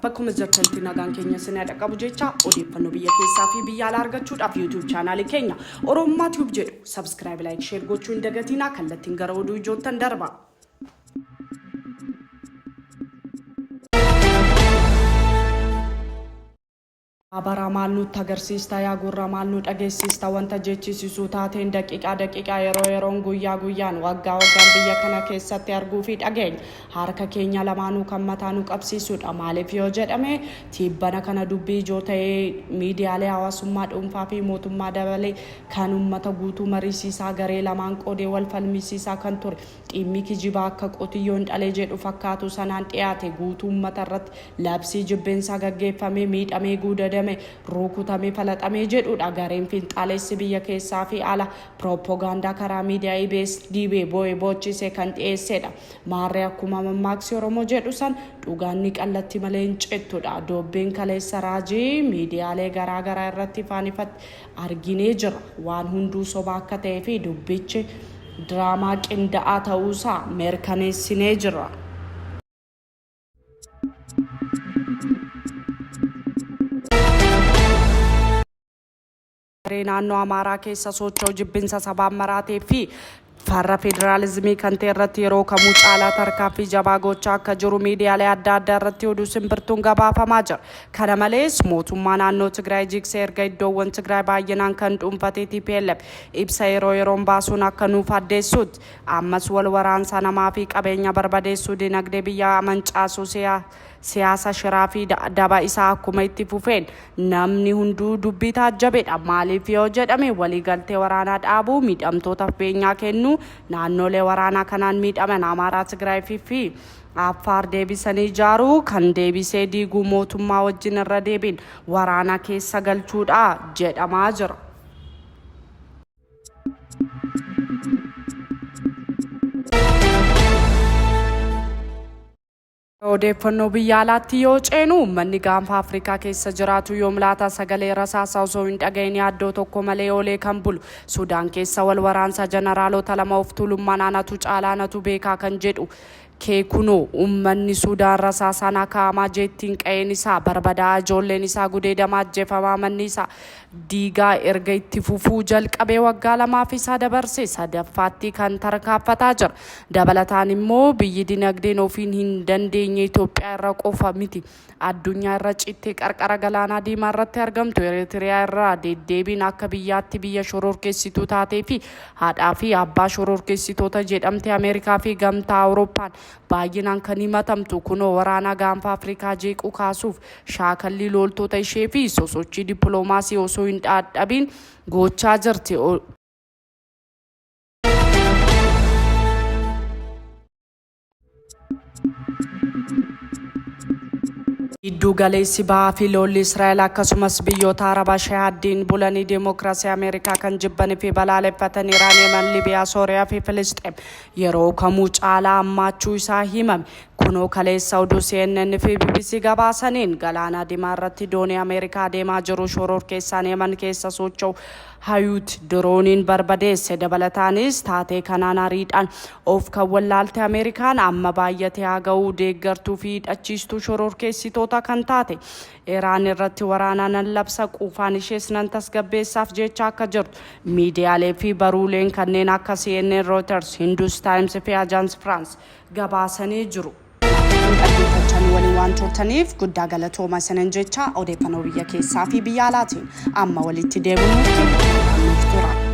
Bakkuma jirtanitti nagaan keenya isin haa dhaqqabu jecha odeeffannoo biyya keessaa fi biyya alaa argachuudhaaf YouTube chaanaalii keenya Oromummaa Tube jedhu subscribe, like, share gochuu hin dagatinaa. Kallattiin gara oduu ijoottan darba. Yaa baraa maal nutti agarsiista, yaa gurra maal nu dhageessista, wanta jechisiisuu taateen daqiiqaa daqiiqaa, yeroo yeroon, guyyaa guyyaan, waggaa waggaan biyya kana keessatti arguu fi dhageenya harka keenya lamaanuu kan mataa nu qabsiisudha. Maaliif yoo jedhame tiibbana kana dubbii ijoo ta'ee miidiyaalee hawaasummaa dhuunfaa fi mootummaa dabalee kan ummata guutuu mariisiisaa garee lamaan qoodee wal falmisiisaa kan ture Dhimmi kijibaa akka qotiyyoon dhale jedhu fakkaatu sanaan dhiyaate guutuu ummata irratti labsii jibbinsaa gaggeeffamee miidhamee guudadame rukutamee falaxamee jedhudha. Gareen finxaalessi biyya keessaa fi ala pirooppogaandaa karaa miidiyaa EBS diibee boo'e boochise kan dhiyeessedha. Maarree akkuma mammaaksi Oromoo jedhu san dhugaan ni qallatti malee hin cittudha. Doobbiin kaleessa raajii miidiyaalee garaa garaa irratti ifaan ifatti arginee jirra. Waan hunduu soba akka ta'ee fi dubbichi diraamaa qinda'aa ta'uusaa mirkaneessinee jirra. Garee naannoo Amaaraa keessa socho'u jibbinsa sabaan maraatee fi farra federaalizimii kan ta'e irratti yeroo kamuu caalaa tarkaanfii jabaa gochaa akka jiru miidiyaalee adda addaa irratti oduu simbirtuun gabaafamaa jira. Kana malees mootummaa naannoo Tigraay jigsee erga iddoowwan Tigraay baay'inaan kan dhuunfatee tplf ibsa yeroo yeroon baasuun akka nuuf addeessuutti ammas wal waraansa namaa fi qabeenya barbadeessuu dinagdee biyyaa mancaasuu siyaasa shiraa fi daba isaa akkuma itti fufeen namni hunduu dubbii taajjabedha. Maaliif yoo jedhame waliigaltee waraanaa dhaabuu, miidhamtootaaf beenyaa kennuu, naannoolee waraanaa kanaan miidhaman Amaaraa, Tigraay fi Affaar deebisanii ijaaruu, kan deebisee diiguu mootummaa wajjin irra deebiin waraana keessa galchuudha jedhamaa jira. Odeeffannoo biyya alaatti yoo ceenu uummanni gaanfa Afrikaa keessa jiraatu yoom laata sagalee rasaasaa osoo hin dhagahin yaaddoo tokko malee oolee kan bulu. Sudaan keessa wal waraansa jeneraalota lama of tuulummaan anatu caalaa anatu beekaa kan jedhu kee kunoo uummanni Sudaan rasaasaan akaa'amaa jeettiin qa'een isaa barbadaa'aa ijoolleen isaa gudeedamaa ajjeefamaa manni isaa diigaa erga itti fufuu jalqabee waggaa lamaaf isaa dabarse sadaffaatti kan tarkaanfataa jira. Dabalataan immoo biyyi dinagdeen ofiin hin dandeenye Itoophiyaa irra qofa miti addunyaa irra cittee qarqara galaanaa diimaa irratti argamtu Eritiriyaa irraa deddeebiin akka biyyaatti biyya shororkeessituu taatee fi haadhaa fi abbaa shororkeessitoota jedhamte Ameerikaa fi gamtaa Awurooppaan baay'inaan kan himatamtu kunoo waraanaa gaanfa Afrikaa jeequu kaasuuf shaakallii looltoota ishee fi sosochii dippiloomaasii osoo hin dhaadhabiin gochaa jirti. Gidduu galeessi bahaa fi lolli Israa'el akkasumas biyyoota Arabaa Shayaaddiin bulanii deemokiraasii Ameerikaa kan jibbanii fi balaaleffatan Iraan, Yemen, Libiyaa, Sooriyaa fi Filisxeem yeroo kamuu caalaa hammaachuu isaa himame. Kunoo kaleessa oduu CNN fi BBC gabaasaniin galaana dimaa irratti doonii Ameerikaa deemaa jiru shororkeessaan Yemen keessa socho'u Hayuut dirooniin barbadeesse. Dabalataanis taatee kanaan ariidhaan of kan wallaalte Ameerikaan amma baay'atee haa ga'uu deeggartuu fi hidhachiistuu shororkeessitoota kan taate Iraan irratti waraana nan labsa quufaan ishees nan tasgabbeessaaf jecha akka jirtu miidiyaalee fi baruuleen kanneen akka CNN, Reuters, Hindus Times fi Agence France gabaasanii jiru. Dhaggeeffachaa nu waliin waan turtaniif guddaa galatooma isinin jecha odeeffannoo biyya keessaa fi biyya alaatiin amma walitti deebinutti nagaan nuuf tura.